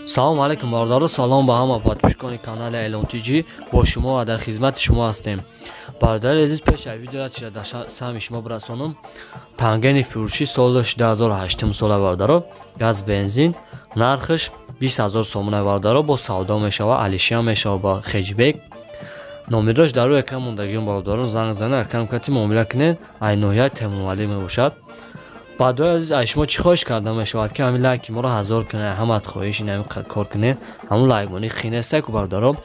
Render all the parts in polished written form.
Салом алейкум бародаро, салом ба ҳама подписчикони канали Элон ТЖ, бо шумо ва дар хизмати шумо ҳастем. Бародари азиз, пеш аз видеоро чира дар сами шумо бирасонам, тангени фурӯши соли 2008 сола бародаро, газ бензин, нархаш 20000 сомона бародаро, бо савдо мешава, алишия мешава ба хеҷбек. Номерош дар рӯи экран мондагиён бародарон, занг зана, акам кати муомила кунед, ай ноҳияи Темурвалӣ мебошад. Баъдои азиз, аз шумо чӣ хоҳиш карда мешавад ки ҳамин лайки моро 1000 кунед, ҳамат хоҳиш ин ҳамин кор кунед, ҳамун лайкмонӣ хинестаку бародаро,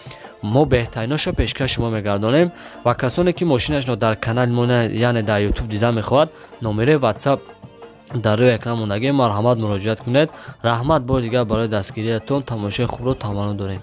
мо беҳтариношро пешкаш шумо мегардонем ва касоне ки мошинашро дар канали мо, яъне дар YouTube дида мехоҳад, номераи WhatsApp дар рӯи экран мондагӣ, марҳамат муроҷиат кунед. Раҳмат бори дигар барои дастгириятон, тамошои хубро таманно дорем.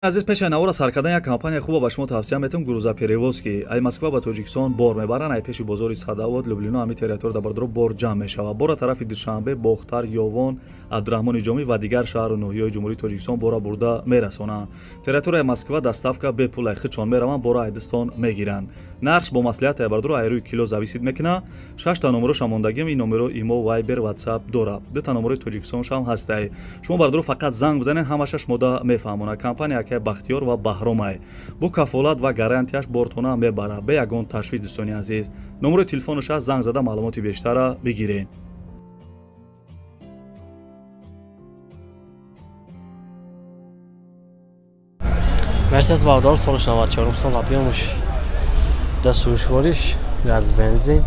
Азиз, пеш аз навора сар кардан як компания хуба ба шумо тавсия метавам, грузоперевозки. Ай Москва ба Тоҷикистон бор мебаранд, ай пеши бозори Садовод, Люблино, ҳами территория дар бардоро бор ҷамъ мешавад. Бора тарафи Душанбе, Бохтар, Ёвон, Абдураҳмони Ҷомӣ ва дигар шаҳру ноҳияҳои Ҷумҳурии Тоҷикистон бора бурда мерасонанд. Территорияи Москва доставка бепул, ай худшон мераванд, бора айдистон мегиранд. Нархш бо маслиҳат ай бардоро ай рӯи кило зависит мекунад. 6 номероша мондагим, ин номеро имо, Вайбер, WhatsApp дорад. 2 номерои Тоҷикистоншам ҳастай. Шумо бардоро фақат занг бизанед, ҳамаша шумода мефаҳмонад. Компания Бахтиёр ва Баҳромай бо кафолат ва гарантияш бортона мебарад, бе ягон ташвиш. Дӯстони азиз, номерои телефонаш аст, занг зада маълумоти бештара бигиред. Мерседес бародар, соли 94 сол, объемаш дастурушвориш, газ бензин,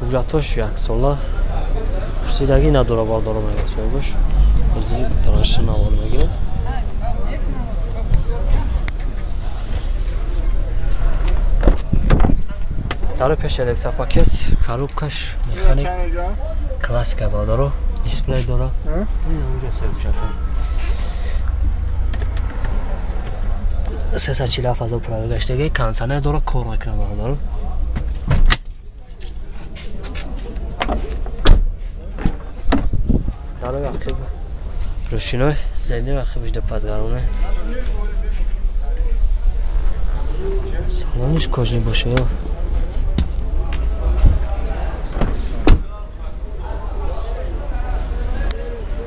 ҳуҷҷатош як сола, пурсидагӣ надора бародаро, мегӯяд соҳибаш. Ҳозир тараша навор мегирем. Дар пеш электропакет, коробкаш механик, классика бародаро, дисплей дора. Инҷо соҳиб 347 ҳазор пул гаштаги, кондиционер дора, кор мекунад бародаро. Дар ақиб рӯшиной, зени ақибиш депазгароне. Салониш кожни бошад.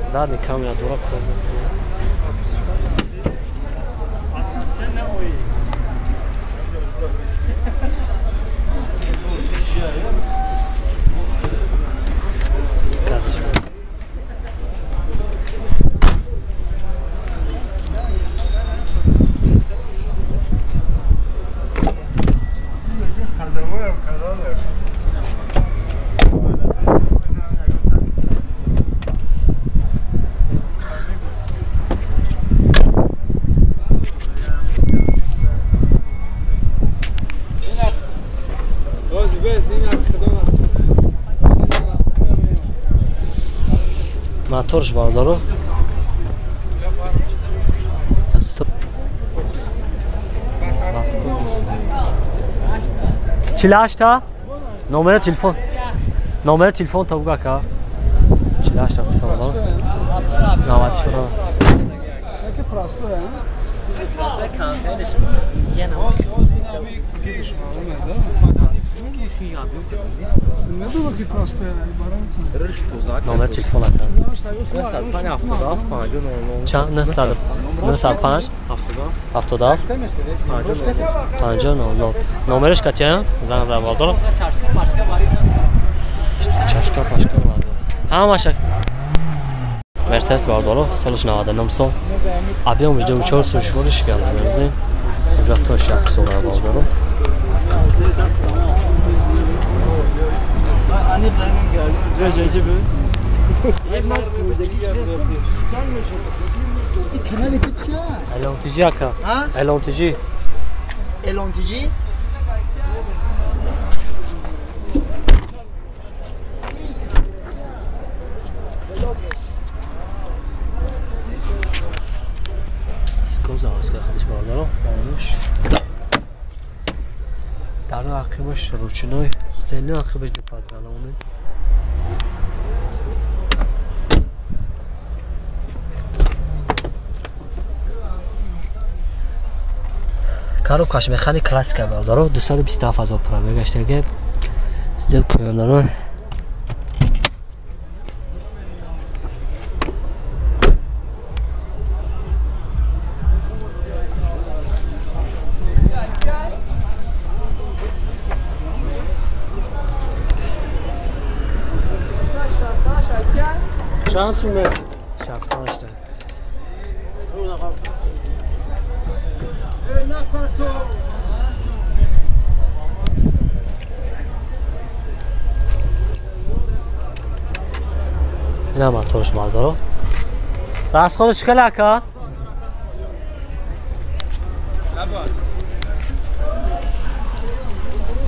Задний камера дора, кор мекунад. Газаш. Моторш бародаро 48 номери телефон, номери телефон та бугака 48 автосалон 94. Номер телефон ака чанд? 905 77 50 00. Номераш катя занг зад бародаро. Чашка пашка ҳамаша. Мерседес бародаро, солаш 99 сол, объемаш 24 сушвориш, газ бензин, ҳуҷҷатош як сола бародаро. Элон ТЖ ака, Элон ТЖ, Элон ТЖ. Дискоза оска худиш бародаро, даруш дару ақибаш ручной, стени ақибаш депазгалони. Коробкаш механик классика бародаро 227 ҳазор пробег гаштаги. Люк бародаро. Чанд сум аст? 65 та. Ина моторш бародаро. Расходаш хеле ака?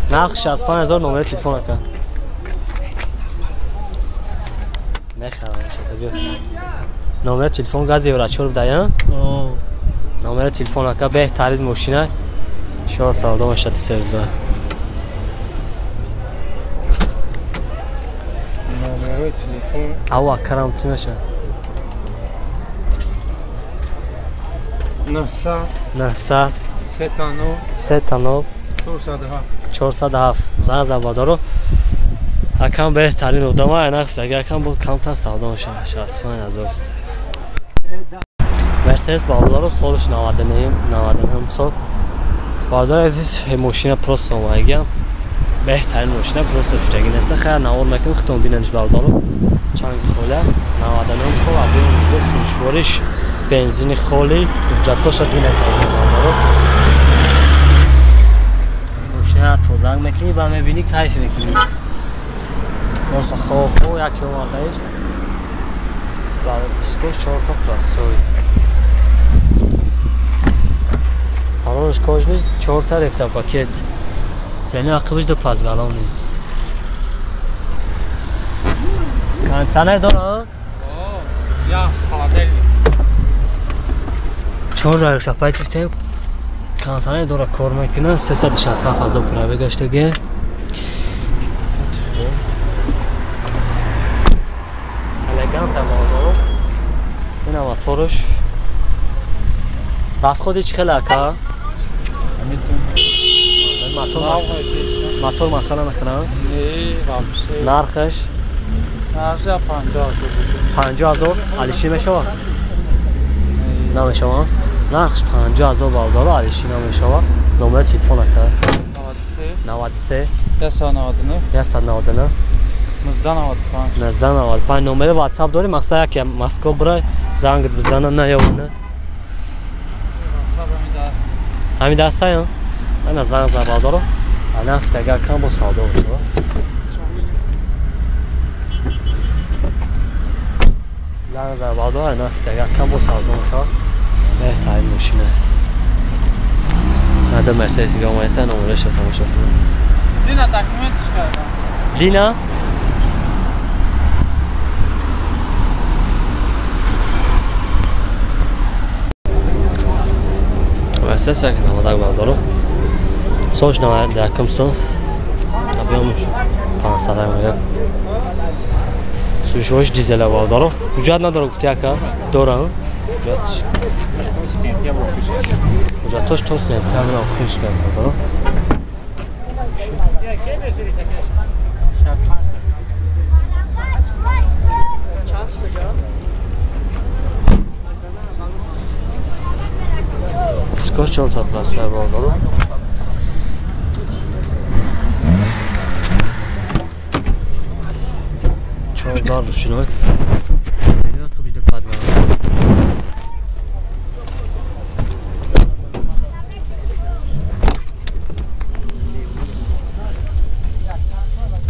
Нарх 65000 номери телефон ака. Номер телефон газ евро 4 бдая? Номер телефон ака беҳтарин мошина. Шо савдо мешад сервиза. Номери телефон. Ау акарам чӣ мешад? 900 900 309 309 407 407 занг зад бародаро. Акам беҳтарин одама, нархш агар акам буд камтар савдо мешавад 65000. Мерседес бародаро солш 99 99 сол. Бародари азиз, мошина просто омадагиам. Беҳтарин мошина просто шудагӣ нест. Хайр навор мекунем, худтон бинаниш бародаро. Чанги холя 99 сол абён сӯзишвориш бензини холи ҳуҷҷатоша дина бародаро. Мошина тозанг мекунӣ ба мебинӣ кайф мекунӣ. Просто хо-хо яке овардаиш. Дискош 4 та простой. Салонш кожный 4 та репта пакет. Сени ақибиш ду пазгалони. Кондиционер дора? Я холодильник. 4 та репта пакет гуфтем. Кондиционер дора кор мекунад 367 ҳазор пробег гаштаги. Элеганта бародаро. Ина моторш. Расходи чӣ хеле ака? Мотор масала мехӯрам? Не, вообще. Нархаш? Нархаш 50 ҳазор. 50 ҳазор алиши мешавад? Намешавад? Нархш 50 ҳазор бародаро алиши намешавад. Номери телефон ака? 93 93 199 199 1995 1995. Номери WhatsApp дорӣ? Мақсад яке Москва бирай зангат бизана наёвана. Ҳамин дастая? Ана занг зад бародаро. Ана ҳафтага кам бо савдо мешавад. Занг зад бародаро, ана ҳафтага кам бо савдо мешавад. Беҳтарин мошина. Нада Мерседес омаеса номерашро тамошо кунед. Дина документш кардам. Дина? Мерседес як намадаг бародаро. Солш 91 сол. Объёмш 500 мега. Сӯзишвориш дизела бародаро. Ҳуҷҷат надора гуфти ака? Дора? Ҳуҷҷат. Ҳуҷҷатош то сентябр охир шуда бародаро. Дискош 4 та простой бародаро. Чордар рушиной.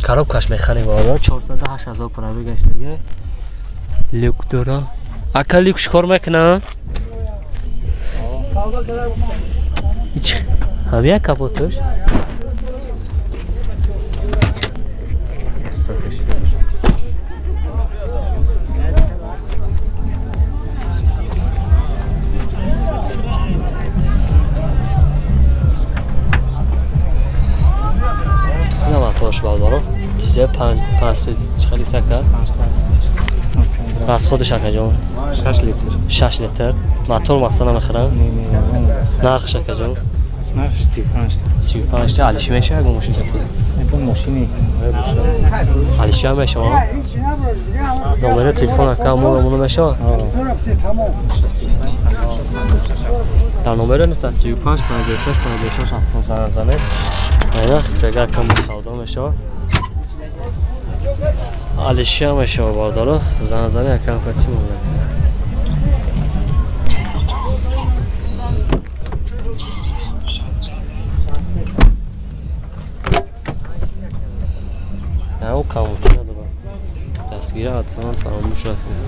Коробкаш механик бародаро 408 ҳазор пробег гаштаги. Люк дора. Ака люк чикор мекунад? Ҳамия капоташ? Ина моторш бародаро. Дизел 5 чӣ литр ака? Расходиш акаҷон? 6 литр. 6 литр. Мотор масала мехӯрад? Нархш акаҷон? Нархш 35. 35 та алиши мешавад ягон мошин кати? Ягон мошини алиши ҳам мешавад? Номери телефон ака муно мешавад? Дар номери 935 56 56 70 занг занед. Айна хитага кам савдо мешавад. Алиши ҳам мешавад бародаро, занг занед акам кати муомила кунед. Камучи надорад. Дастгирӣ ҳатман фаромӯш накунед.